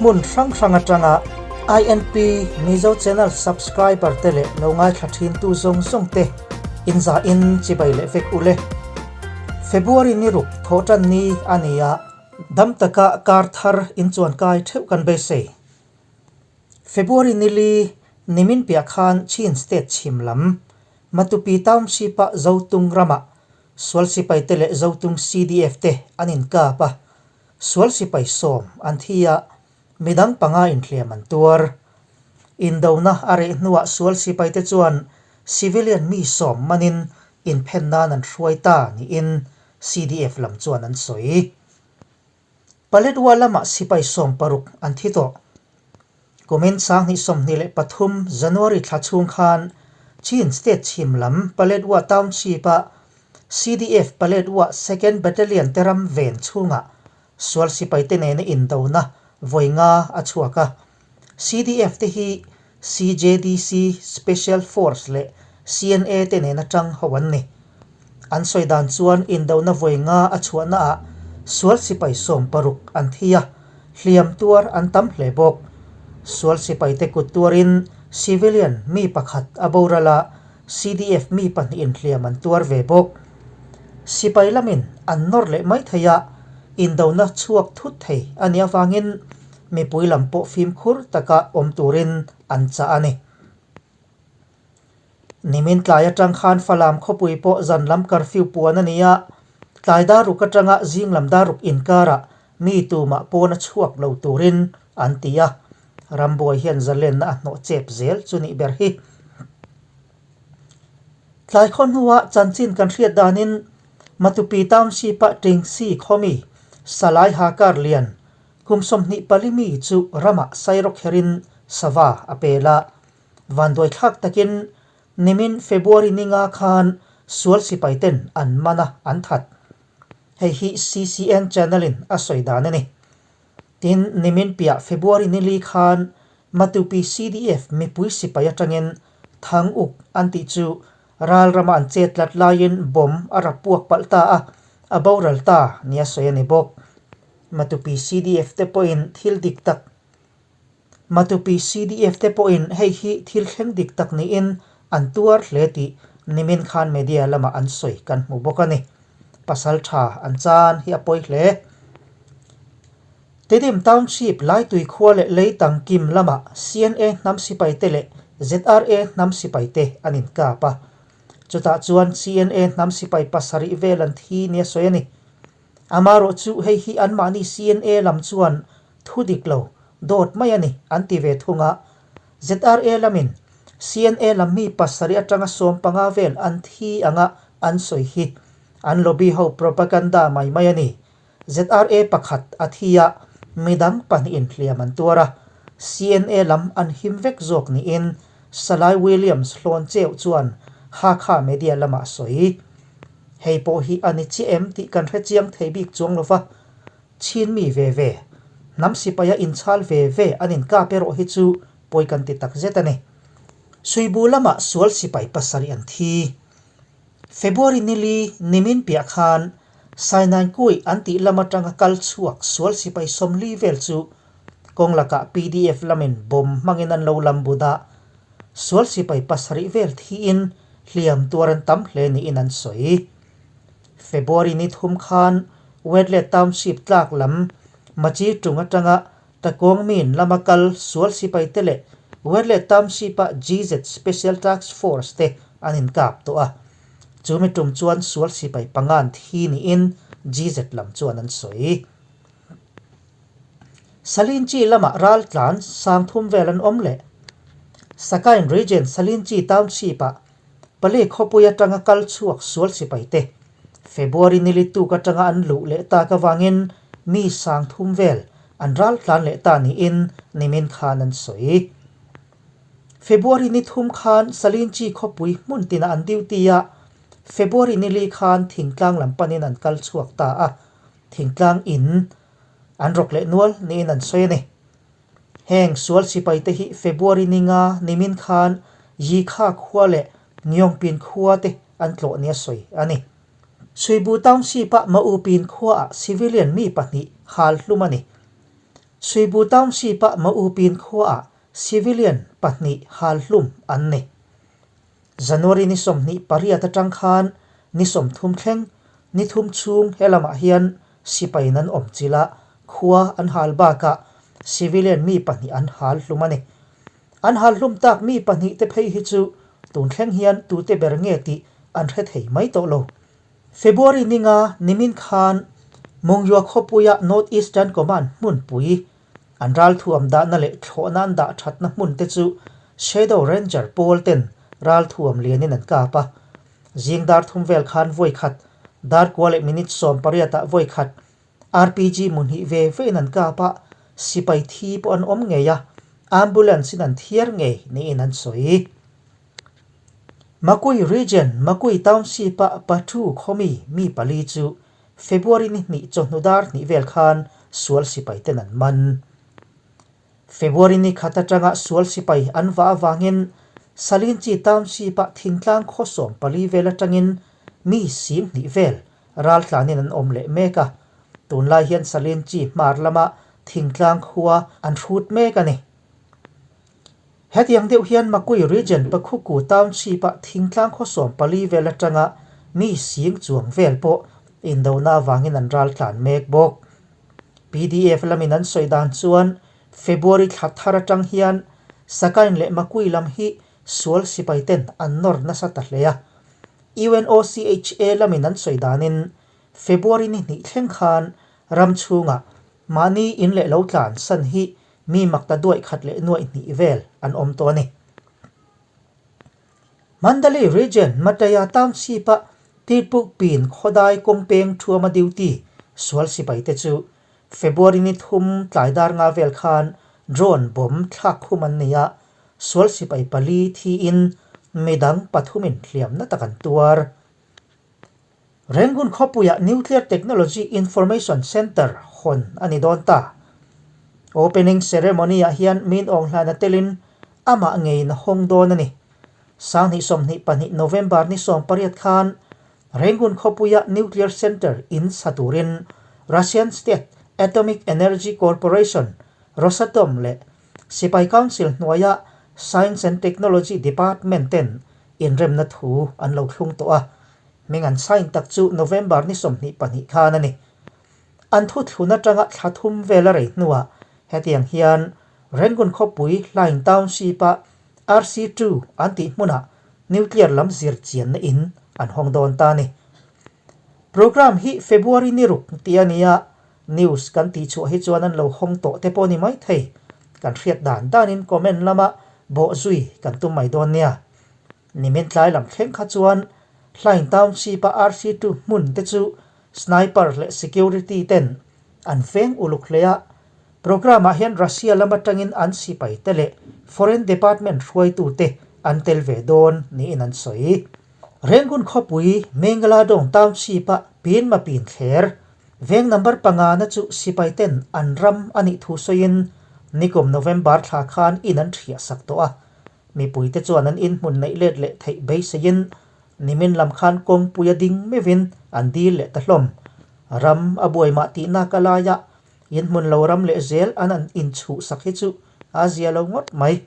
Hmun hrang hrang atanga INP Mizo Channel subscriber te leh lo ngaithla thin tu zawng zawng te in za in chibai leh vek ule. February ni ruk thawh tan ni a ni a, dam taka kar thar in chuan kai theuh kan beisei. February ni li nimin piah khan Chin State chhim lam Matupi Township ah Zotung ramah Sual sipai te leh Zotung CDF te an inkap a, sual sipai sawm an thi a, midang panga inhliam an tuar. Indona a reh hnuah sual sipai te chuan civilian mi sawm manin inphen nan an hruai ta niin CDF lam chuan an sawi. Paletwa lamah sipai sawm paruk an thi tawh. Kumin 2023 January thla chhung khan Chin State chhim lam Paletwa Township-a CDF Paletwa Second Battalion te ram ven chhungah sual sipaite nena indona vawi nga a chhuak a. CDF te hi CJDC, Special Force leh CNA te nena tang ho an ni. An sawi dan chuan indona vawi nga a chhuahnaah sual sipai sawm paruk an thi a, hliam tuar an tam hle bawk. Sual sipaite kut tuarin civilian mi pakhat a boral a, CDF mi pahnihin hliam an tuar ve bawk. Sipai lamin an nawr leh mai thei a, indona chhuak thut thei a nih avangin mipui lam pawh fimkhur taka awm turin an chah a ni. Nimin tlai atang khan Falam khawpui pawh zan lam curfew puan a ni a, tlai daruk atanga zing lam daruk inkarah mi tumah pawn a chhuak lo turin an ti a, rambuai hian zalenna a hnawh chep zel chu nih ber hi. Tlai khaw hnuah chanchin kan hriat danin Matupi Township-a Tingsi khawmi Salai Hakar Lian Kum 24 mi chu ramah sairawkherin sava a pel a, vanduaithlak takin nimin February ninga khan sual sipaiten an man a, an that. Hei hi CCN channel-in a sawi dan a ni. Tin, nimin piah February nili khan Matupi CDF mipui sipai atangin Thang Uk an tih chu ral rama an chet tlat laiin bomb a rapuak palh ta a, a boral ta nia sawi a ni bawk. Matupi CDF te pawhin thil dik tak Matupi CDF te pawhin hei hi thil thleng dik tak niin an tuar hle tih nimin khan media lamah an sawi kan hmu bawk a ni. Pasal tha an chan hi a pawi hle. Tedim Township Laitui khua leh Leitang Kim lamah CNA hnam sipai te leh ZRA hnam sipai te an inkap a. Chutah chuan CNA hnam sipai pasarih vel an thi nia sawi a ni. Amarawh chu hei hi anmahni CNA lam chuan thu dik lo, dawt mai a ni an ti ve thung a. ZRA lamin CNA lam mi pasarih atanga 15 vel an thi anga an sawi hi an lobby ho propaganda mai mai a ni. ZRA pakhat a thi a, midang pahnihin hliam an tuar a, CNA lam an him vek zawk niin Salai Williams hlawn cheuh chuan Hakha media lamah a sawi. Hei pawh hi a ni chiah em tih kan hre chiang thei bik chuang lo va, Chin mi ve ve, hnam sipaia inchhal ve ve an inkap erawh hi chu pawi kan ti tak zet a ni. Suibu lamah sual sipai pasarih an thi. February nili nimin piah khan Sainaingkui an tih lam atanga kal chhuak sual sipai 40 vel chu kawng lakah PDF lamin bomb hmangin an lo lam but a, Sual sipai pasarih vel thiin hliam tuar an tam hle niin an sawi. February ni thum khan Wetlet Township tlak lam Machi tung atanga Takawngmin lama kal sual sipai te leh Wetlet Township-a GZ Special Task Force te an inkap tawh a. Chumi tum chuan sual sipai pangan thi niin GZ lam chuan an sawi. Salinchi lamah raltlan 30,000 vel an awm leh. Sakain Region Salinchi Township-ah pali khawpui atanga kal chhuak sual sipai te February nili tuk atanga an luh leh tak avangin mi 30,000 vel an raltlan leh ta niin nimin khan an sawi. February ni thum khan Salinchi khawpui hmun tinah an duty a, February nili khan thingtlang lam panin an kal chhuak ta a, thingtlang in an rawk leh nual niin an sawi a ni. Heng sual sipai te hi February ninga nimin khan Yikha khua leh Ngyongpin khua te an tlawh nia sawi a ni. Suibu Township-a Maupin khuaah civilian mi pahnih hal hlum a ni. Suibu Township-a Maupin khuaah civilian pahnih hal hlum an ni. January ni 28 atang khan ni 30 thleng ni thum chhung he lamah hian sipaiin an awm chilh a, khua an hal bakah civilian mi pahnih an hal hlum a ni. An hal hlum tak mi pahnih te phei hi chu tun thleng hian tute ber nge tih an hre thei mai tawh lo. February ninga nimin khan Mungyua khawpuia North Eastern Command hmunpui an ralthuam dahna leh thlawhna an dah thatna hmun te chu Shadow Ranger pawl ten ralthuam lianin an kap a. Zing dar thum vel khan vawi khat, dar kua leh minute 18 ah vawi khat RPG muhnih ve vein an kap a, sipai thi pawh an awm ngei a, ambulance in an thiar ngei niin an sawi. Makui Region, Makui Township-a Pathu khawmi mi pali chu February ni hnih chawhnu dar hnih vel khan sual sipai ten an man. February ni khat atanga sual sipai an vah avangin Salinchi Township-a thingtlang khaw 14 vel atangin mi 20,000 vel raltlanin an awm leh mek a, tunlai hian Salinchi hmar lama thingtlang khua an hrut mek a ni. Hetiang deuh hian Makui Region Pakhuku Township-ah thingtlang khaw 14 vel atanga mi sing chuang vel pawh indona avangin an ral tlan mek bawk. PDF lamin an sawi dan chuan February thla thar atang hian Sakain leh Makui lam hi sual sipai ten an nawr nasa ta hle a. UNOCHA lamin an sawi danin February ni hnih thleng khan ram chhungah Mahni in leh lo tlan san hi mi makta duaih khat leh nuaih hnih vel an awm tawh a ni. Mandalay Region Mataya Township-a Tirpuk Pin khawdai kawngpeng thuama duty sual sipai te chu February ni thum tlai dar nga vel khan drone bomb thlak khum an nei a, sual sipai pali thiin midang pathumin hliamna tak an tuar. Rangoon khawpuiah Nuclear Technology Information Centre hawn a ni dawn ta. Opening ceremony-ah hian min awng hlan a telin amah ngeiin a hawng dawn a ni. 2022 November ni 18 khan Rangoon khawpuia Nuclear Centre in sa turin Russian State Atomic Energy Corporation, Rosatom, leh Sipai Council hnuaia Science and Technology Department ten inremna thu an lo thlung tawh a, hming an sign tak chu November ni 22 khan a ni. An thuthlun atanga thla thum vel a rei hnuah hetiang hian Rangoon khawpui Hlaing Township-a RC two an tih hmunah nuclear lam zir chianna in an hawng dawn ta a ni. Programme hi February ni ruk tih a ni a, news kan tih chhuah hi chuan an lo hawng tawh te pawh a ni maithei. Kan hriat dan danin comment lama bawh zui kan tum mai dawn nia. Nimin tlai lam thleng kha chuan Hlaing Township-a RC two hmun te chu sniper leh security ten an veng uluk hle a. Programme-ah hian Russia lam atangin an sipai te leh Foreign Department hruaitu te an tel ve dawn niin an sawi. Rangoon khawpui Mengaladong Township-a Pinmapin thler Veng number panga na chu sipai ten an ram a nih thu sawiin nikum November thla khan in an thiah sak tawh a. Mipuite chuan an inhmun neih let leh theih beiseiin nimin lam khan kawngpui a ding meuhin an dil leh ta hlawm. Ram a buai mah tihnak a laia inhmun lo ram leh zel an an inchhuhsak hi chu a zia lo ngawt mai.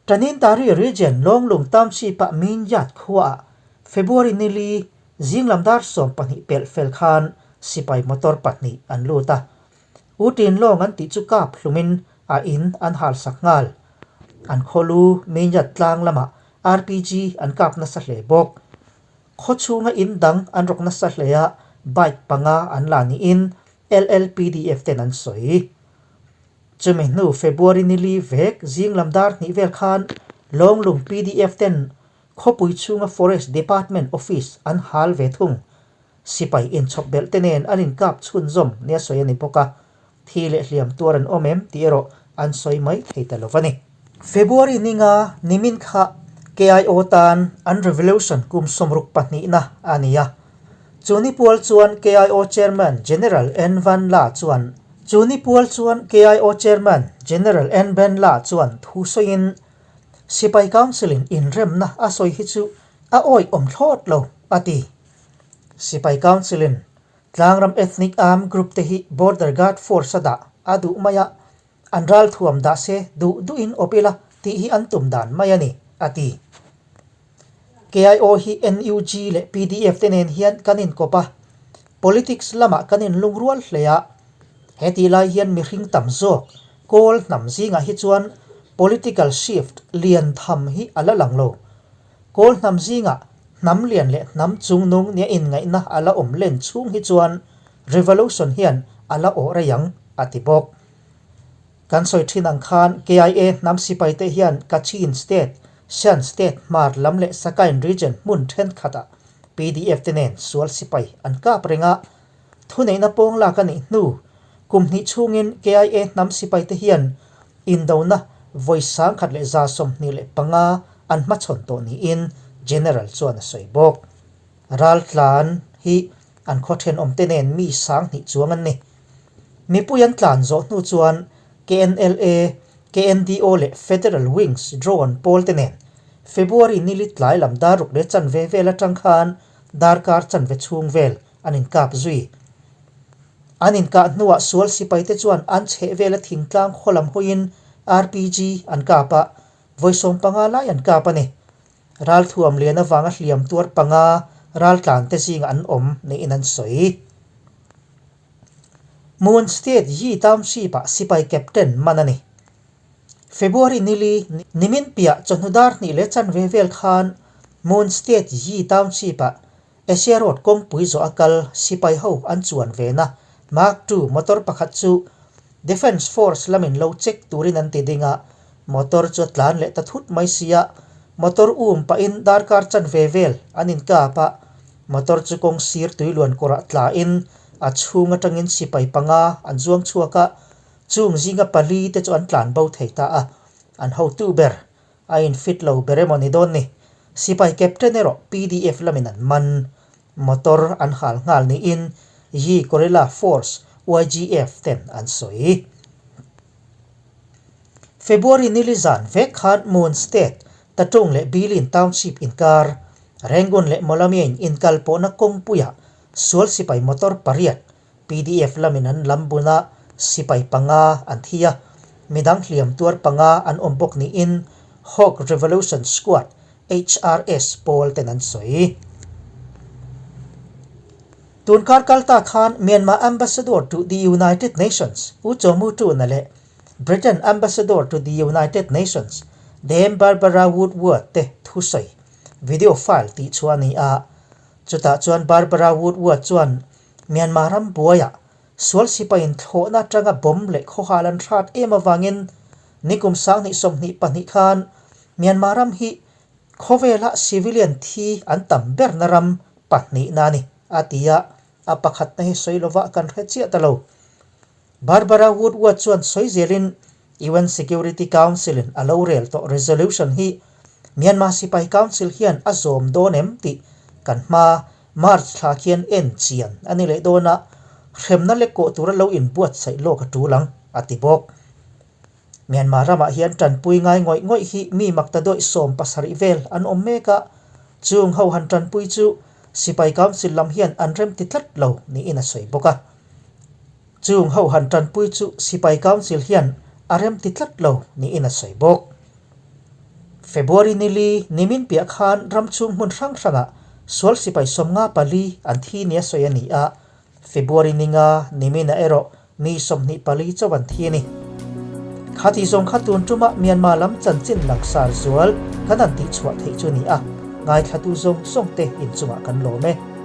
Tanintari Region Lawnglung Township-ah Mingyat khuaah February ni li zinglam dar 12 pelh fel khan sipai motor pahnih an lut a. U Tin Lawng an tih chu kap hlumin a in an halsak nghal. An khawlu Mingyat tlang lamah RPG an kap nasa hle bawk. Khaw chhunga in dang an rawk nasa hle a, bike panga an la niin LLPDF ten an sawi. Chumi hnu February ni li vek zinglam dar hnih vel khan Lawnglung PDF ten khawpui chhunga Forest Department Office an hal ve thung. Sipai inchhawp belh te nen an inkap chhunzawm nia sawi a ni bawk a, thi leh hliam tuar an awm em tih erawh an sawi mai thei ta lo a ni. February ninga nimin kha KIO tan an revolution kum 60 pahnihna a ni a. Chu ni pual chuan KIO Chairman General N Van La chuan Chu ni pual chuan KIO Chairman General N Van La chuan thu sawiin Sipai Council-in inremna a sawi hi chu a awih awm thlawt lo, a ti. Sipai Council-in Tlangram Ethnic Armed Group te hi Border Guard Force a dah a duh mai a, an ralthuam dah se duh duhin awp ila tih hi an tum dan mai a ni, a ti. KIO hi NUG leh pdf te nen hian kan inkawp a, politics lamah kan inlungrual hle a, he tih lai hian mihring tam zawk Kawl hnam zingah hi chuan political shift lian tham hi a la lang lo. Kawl hnam zingah hnam lian leh hnam chungnung nia inngaihna a la awm len chhung hi chuan revolution hian a la awh rei ang, a ti bawk. Kan sawi thin ang khan KIA hnam sipaite hian Kachin State, Shan State hmar lam leh Sakain Region hmun thenkhatah pdf te nen sual sipai an kap reng a, Thuneihna pawng lak a nih hnu, kum hnih chhungin KIA hnam sipaite hian indona vawi 1125 an hmachhawn tawh niin General chuan a sawi bawk. Raltlan hi an khaw thenawmte nen mi 2000 chuang an ni. Mipui an tlan zawh hnu chuan KNLA, KNDO leh Federal Wings drone pawlte nen February nili tlai lam dar ruk leh chanve vel atang khan darkar chanve chhung vel an inkap zui. An inkah hnuah sual sipaite chuan an chheh vela thingtlang khaw lam hawiin RPG an kap a, vawi 15 lai an kap a ni. Ralthuam lian avanga hliam tuar panga raltlante zingah an awm niin an sawi. Moon State Yi Township-ah sipai captain man a ni. February nili, nimin piah chawhnu dar hnih leh chanve vel khan Moon State Yi Township-ah Asia Road kawngpui zawh a kal sipai ho an chuan ve na Mark ii motor pakhat chu Defence Force lamin lo check turin an ti ding a, motor chu a tlan leh ta thut mai sia, motor um pahin darkar chanve vel an inkap a, motor chu kawng sir tuiluan kawrah tlain a chhung atangin sipai panga an zuang chhuak a, chung zinga pali te chu an tlan bo thei ta a, an hotu ber A in fit lo ber emaw ni dawn ni. Sipai captain erawh pdf lamin an man. Motor an hal nghal niin Yi Guerrilla Force, YGF, ten an sawi. February nili zan vek khan Mon State, Tatung leh Bilin Township inkar, Rangoon leh Mawlamyain inkal pawhna kawngpuiah sual sipai motor pariat Pdf lamin an lam buna sipai panga an thi a, midang hliam tuar panga an awm bawk niin Hawk Revolution Squad, HRS, pawl ten an sawi. Tun kar kal ta khan Myanmar Ambassador to the United Nations U Kyaw Mu Tun-a leh Britain Ambassador to the United Nations Dame Barbara Woodward te thusawi video file tihchhuah a ni a, chutah chuan Barbara Woodward chuan Myanmar ram buaiah sual sipaiin thlawhna atanga bomb leh khawhal an hrat em avangin nikum 2022 khan Myanmar ram hi khawvela civilian thi an tam berna ram pahnihna a ni, a ti a, a pakhatna hi sawi lova kan hre chiah ta lo. Barbara Woodward chuan sawi zelin UN Security Council-in a lo rel tawh resolution hi Myanmar Sipai Council hian a zawm dawn em tih kan hma March thla khian en chian a ni leh dawn a, hremna lek kawh tura lo inbuatsaih lawk a tul ang, a ti bawk. Myanmar ramah hian tanpui ngai ngawih ngawih hi mi makta dawih 70 vel an awm mek a, chung ho han tanpui chu Sipai Council lam hian an remti tlat lo niin a sawi bawk a. Chung ho han tanpui chu Sipai Council hian a remti tlat lo niin a sawi bawk. February nili nimin piah khan ram chhung hmun hrang hrangah sual sipai 54 an thi nia sawi a ni a, February ninga niminah erawh mi 24 chauh an thi a ni. Khati zawng kha tun tuma Myanmar lam chanchin langsar zual kan han tihchhuah theih chu a ni a, ngaithlatu zawng zawng te inchungah kan lawm e.